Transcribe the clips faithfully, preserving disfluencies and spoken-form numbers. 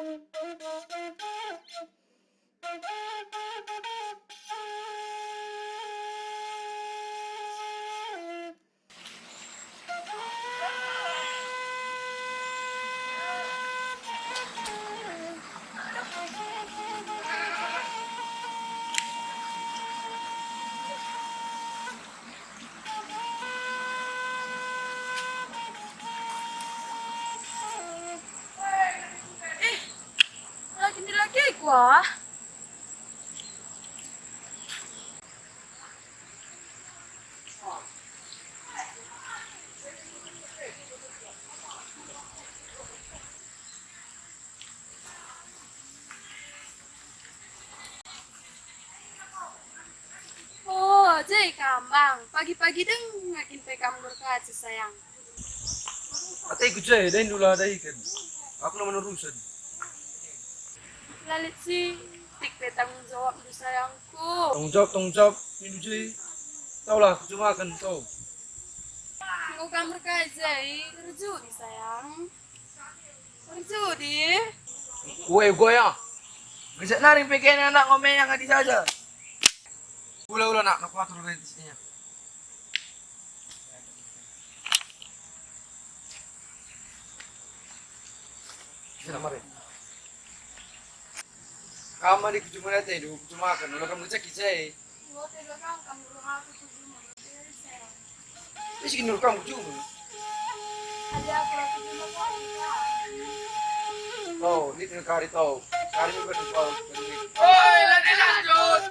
Eh, lagi ni lagi kuah. Oh, je kam, Bang. Pagi-pagi denga kin pe kam ngerkaca, sayang. Ateku je, dahin dula dahiken. Aku la man urusen. La lit sitik pe tanggung jawabndu, sayangku. Tanggung jawab, tanggung jawab, nindu je. Taulah, kucumaken, tau. Enggo kam ngerkaca je, erjudi, sayang. Erjudi. Ue, goyah. Besok nari pe kena anak ngomeyang adi saja. Ula-ula nak, nak kuatur rentisnya. Sini, mari. Kam mari kucumaken ate, du, kucumaken. Ula kam ngecek ise. Isi nurut kam kucumaken. Oh, ini tengah kari tau. Kari juga di bawah. Oi, lanjut, lanjut.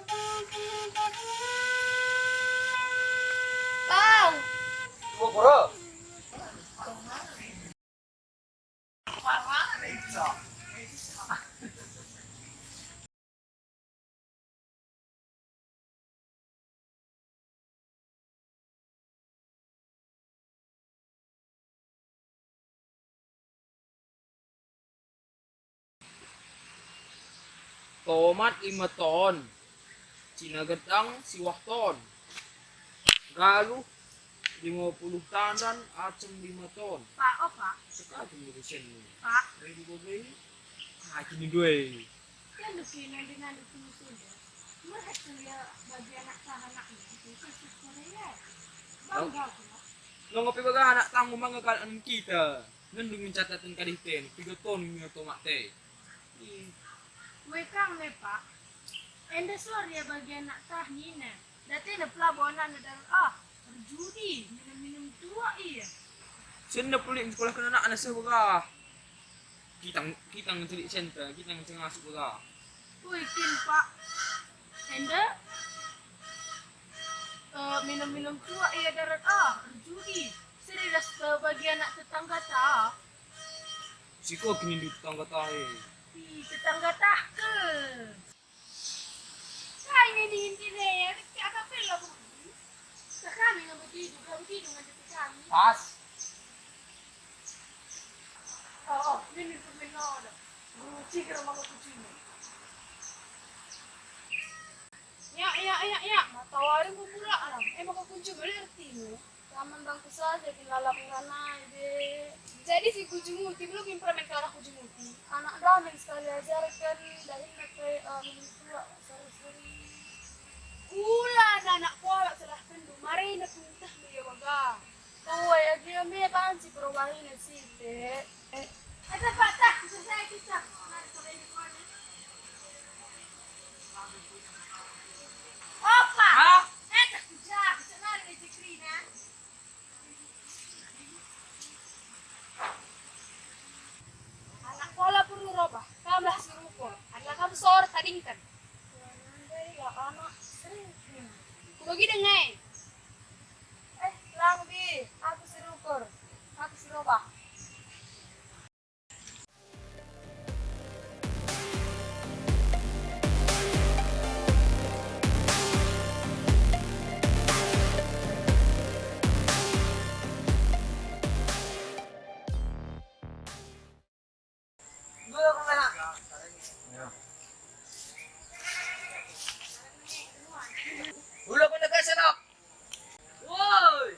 Bang. Dua pura. Tomat lima ton, cina gedang siwah ton, galuh lima puluh tandan, acem lima ton. Pak, oh, Pak. Sekali ngurusin. Pak. Rebo be. Ah, kini dua. Iandu kina dengan itu sudah. Merhat kuliah bagi anak tahanak itu kasih Korea. Bangga aku, Pak. Lo ngopi bagah anak tanggung bangga kal anak kita. Ngendung mencataten kadih ten, tiga ton nge tomat te. Ih, wekang me, Pak. Enda sor ya bagi anak tah nina. Datena pelabo anakna dalan ah, erjudi, minum-minum tua ia. Senna pelik sekolahken anakna seh bagah. Kitang, kitang celik senta, kitang cengasuk bagah. Ui, kin, Pak. Enda, eh, minum-minum tua ia darat ah, erjudi. Serius, eh, bagi anak tetangga ta. Siko kini di tetangga ta, eh. Di tetangga tah ke. Kai nge nihin-nihin e, rikit ata pe la budi. Kami nge begitu, la begitu nge kami. Pas. Oh, oh, nini permen no ada. Guru ciger maka kucing. Ya, ya, ya, ya, matawari enggo mulak alam. E maka kunci beli ertinu. Taman bangku saja kin lalap ngeranai be. Jadi si Kuju Muti, belum kin permen kalak Kuju Muti? Anak damen sekali ajarken, dahinna pe, eh, minum tua, seri-seri. Kula anak kolak salah kendu, marina pun teh me ia waga. Tuai agi me banci perubahina si te. Ada patah, bisa saya kita. Opa. Hah? Eh, tak kuja, bisa lari aja kerina. Anak kola perlu robah, kamlah si rukun. Adalah kamu sor tadingken. Tuan Andai lah anak sering. Kudogi dengai. Eh, lang bi, aku si rukur, aku si robah. Ulo kena kasih, Nok. Woi.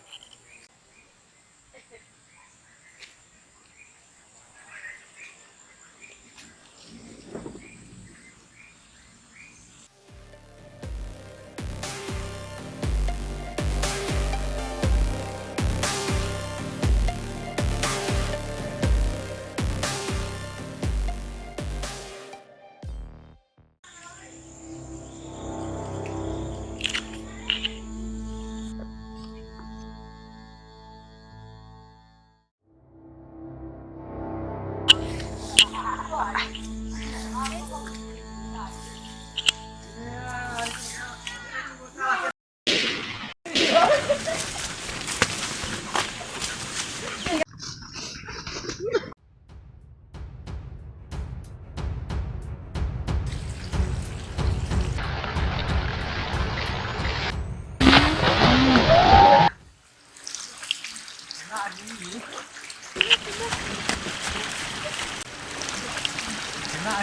Tolong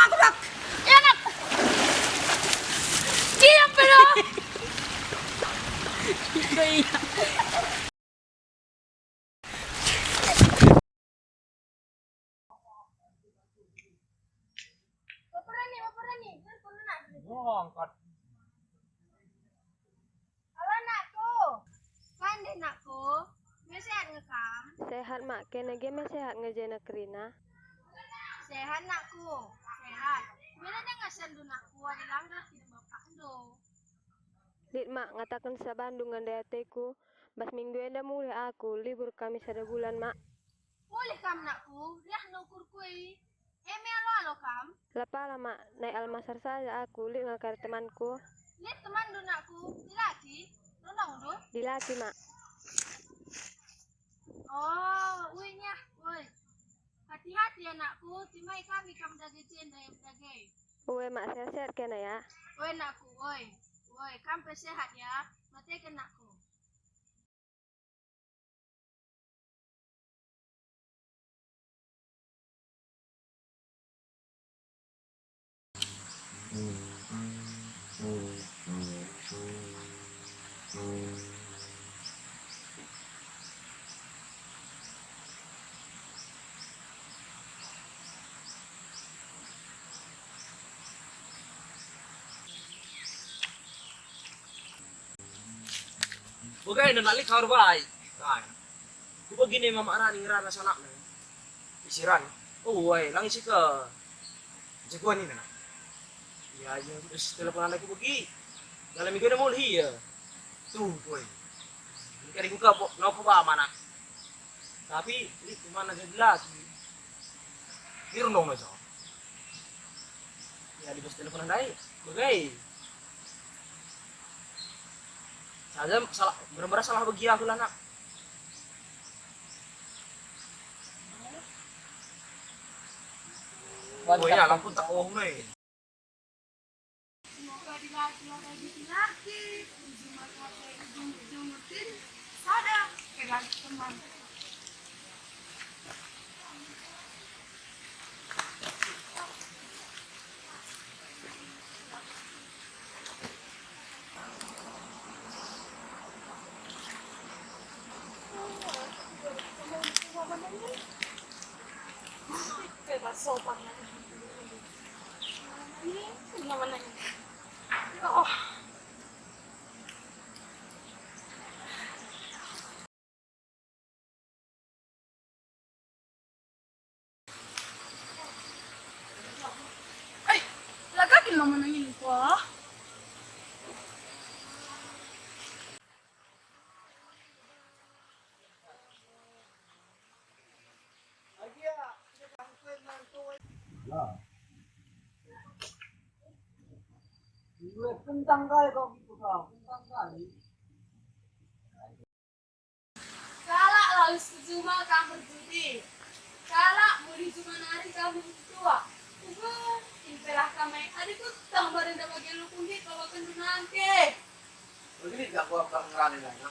aku, Bak! Ya, Nak! Diam, Bro! Baperan ni, baperan ni. Biar kau nak. Wah, angkat. Halo, nakku. Pande, nakku. Me sehat nge kam? Sehat, Mak. Kena ge me sehat nge je nekerina? Sehat, nakku. Sehat. Mena denga sendu, nakku, adi langgar kina bapakndu. Lit, Mak, ngataken sabandu ngandai ateku, bas minggu enda mulih aku, libur kami sada bulan, Mak. Mulih kam, nakku, riah ukurku i. E me alo-alo kam? La pala, Mak, nai Almasar saja aku, lit nge kari temanku. Lit temanndu, nakku, dilaki, rundungndu? Dilaki, Mak. Oh, ue nyah, ue. Hati-hati, anakku, timai kami kam dage jenda, em dage. Ue, Mak, sehat-sehat kena ya. Ue, nakku, ue. Ue, kam pe sehat ya. Mateken, nakku. Bage nina lit kawar baik. Kan. Kubegi nina Mamak Rani ngerana salakna. Ise Rani? Oh, woi, lang ise ke? Jagoan nina. Iya, iya, terus telepon anak kubegi. Dalam minggu ini mulih ia. Tuh, woi. Engke adi kuga po, noko ba mana. Tapi, lit kuman aja dilaki. Irundung aja. Ya, di bas telepon ndai. Bage. Saja salah, bener-bener salah begi aku lah, Nak. Oh iya, lampu tak oh, Mei. Semoga dilaki-laki, dilaki, ujung mata, ujung-ujung rutin, sada, pegang teman. Bebas sopan. Ini mana ini? Oh. Eh, lagakin mama nangin, wah. Kentang kali kau gitu, kau. Kentang kali. Kalak lawes ku juma kam berjudi. Kalak mulih juma nari kam bertuak. Uga, impelah kam e. Adi kutang badan da bage lukung dit babakenndu nangke. Begini gak gua bang ngerani nana.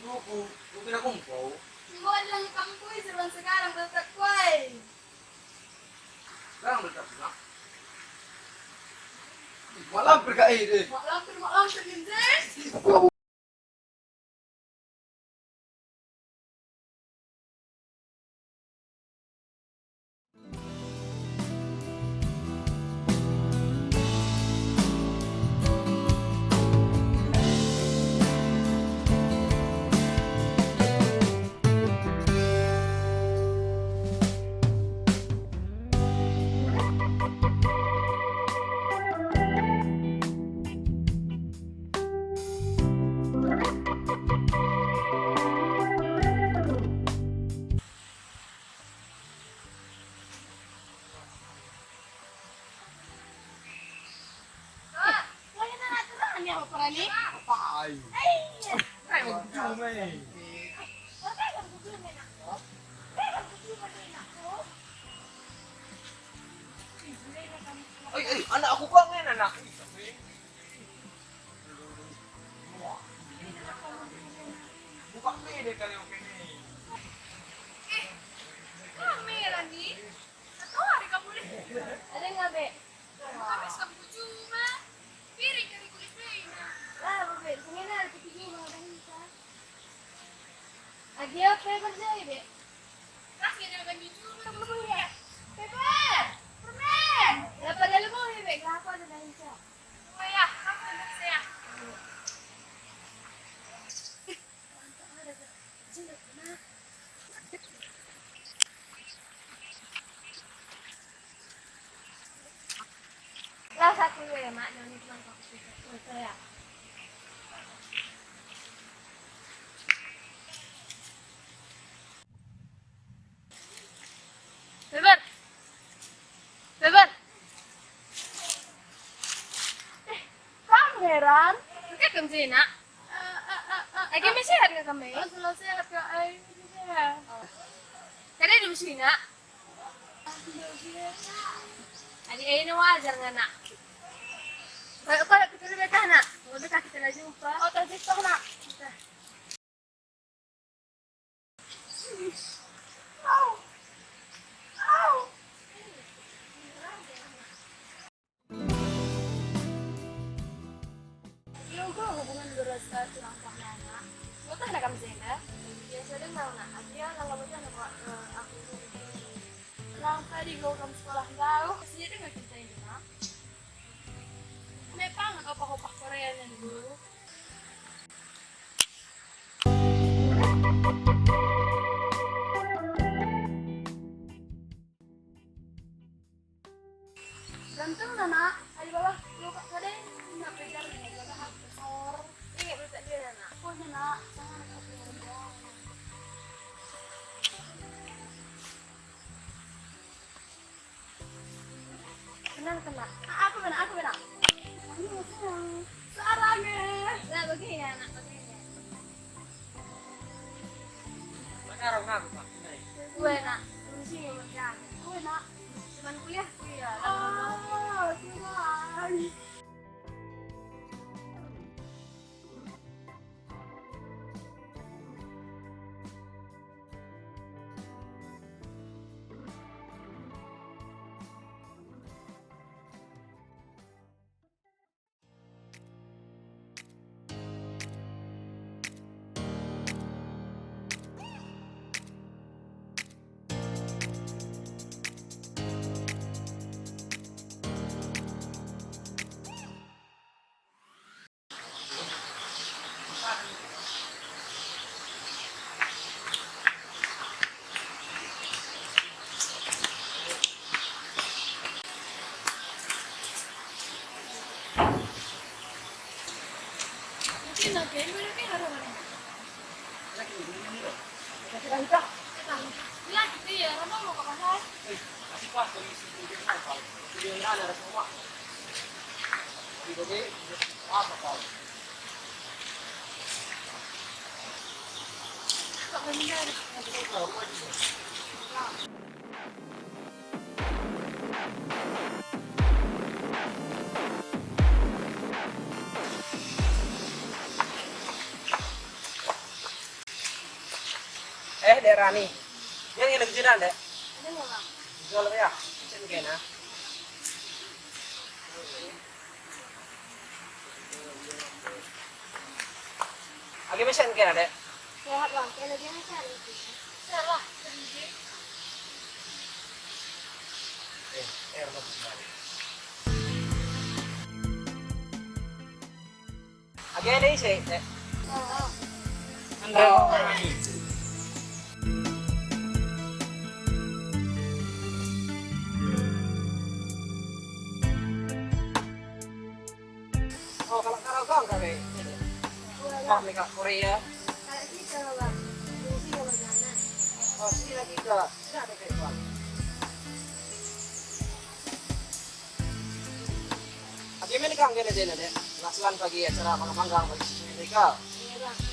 Lu ku, lu kena kumpul. Enggo adi lang kam kui seruan sekarang bertek kuai. Sekarang bertek, Mak. Mak lampir ka, eh, deh. Mak lampir, mak lampir, Lindsay. Oi, oi, anak aku kok ngena, anak. Eh, kami Rani. Satu hari kamu boleh. Ada nggak, Be? Kamis kamu cuma piring kami kulit. Lah, Be, pengen ada pipi juga, Bang Isa. Agi apa yang kerja, Be? Kasih dia kan jujur, kamu ya. Pepe, permen. Lah, pada lu mau, Be? Kenapa ada Bang Isa? Oh ya, kamu bisa ya. Lah satu ya, Mak, jangan itu mantap. Betul ya. Beber. Beber. Eh, kam heran? Engke kam si, Nak? Eh, eh, eh, eh, Agi eh. Masih sehat nggak kami? Oh, selalu sehat, Kak. Ai, sehat. Oh. Tadi di sini, Nak? Adi ini wajar nggak, Nak? Kalau, kalau kita udah betah, Nak. Kalau betah kita udah jumpa. Oh, tak jumpa, Nak. Betah. Yo, uga hubungan beras ka turang pahana. Botah na kam jenda? Biasa denga, Nak. Adia langa botah na, Pak, eh, aku. Lang tadi kau kam sekolah jauh. Kasih denga kita ini, Nak. Nepang apa opah-opah Korea nyan dulu. Ganteng na, Nak. Ayo, Baba, lu kak sadai, nak belajar nih, Baba, hak besar. Iya, betul dia, Nak. Pokoknya, Nak, jangan Tenang, tenang. Ah, aku benar, aku benar. Ayo, sayang. Sarang, eh. Lah, begini ya, Nak, begini. Pacaran aku, Pak. Gue, Nak. Kunci yang megang. Gue, Nak. Cuman kuliah, kuliah. Ah, Tuhan. Eh, Dek Rani. Dia nginep jenda, Dek? Ada nggak, Bang? Jual ya? Cek kena. Agi mesen kena, Dek? Sehat, Bang. Kena dia mesen. Salah, sedih. Eh, eh, Bang, kembali. Agi ada isi, Dek? Oh. Andra. Oh, kalau karaoke enggak, Dek? Wah, mereka Korea. Kalau kita, Bang, mungkin yang berjalan. Oh, sini lagi, Kak. Sini ada, Kak, Bang. Agi men kang kena jena, Dek? Lasuan pagi acara manggang-manggang bagi siswa mereka. Iya, Bang.